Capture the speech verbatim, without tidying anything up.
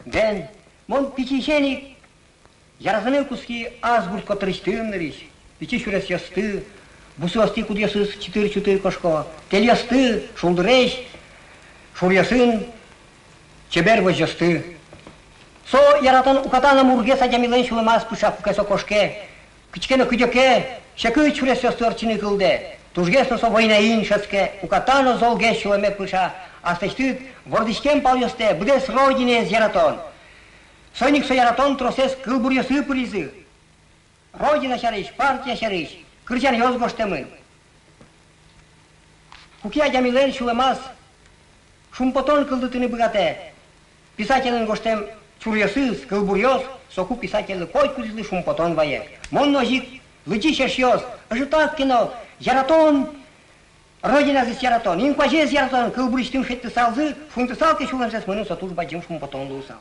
Бен, мон пичиысеник яратыны кутски ас гурт котырысьтым нырысь, пичи сюресъёсты, бусыостӥ, кудъёсыз чытыр-чутыр кошко, тэльёсты, шулдыресь шуръёсын чебер возьёсты. Со яратон уката но мургес адямилэн сюлэмаз пыӵа, куке со кошке, кытчы ке но кыдёке, секыт сюресъёсты ортчыны кылдэ. Тужгес но со войнаын шӧдске, уката но золгес сюлэме пыӵа аслэсьтыд вордӥськем палъёстэ, быдэс Родинаез яратон. Соин ик со яратон тросэз кылбуръёсы пыризы. Родина сярысь, партия сярысь кырӟанъёс гожтэмын. Куке адямилэн сюлэмаз шумпотон кылдытыны быгатэ писательлэн гожтэм чуръёсыз, кылбуръёс, соку писательлы котькудӥзлы шумпотон вае. Мон но озьы ик, лыдӟись эшъёс, ӧжытак ке но яратон, Родиназэс яратон, инкуазез яратон кылбурысьтым шедьтысалзы, шунтысал ке сюлэмзэс, мыным со туж бадӟым шумпотон луысал.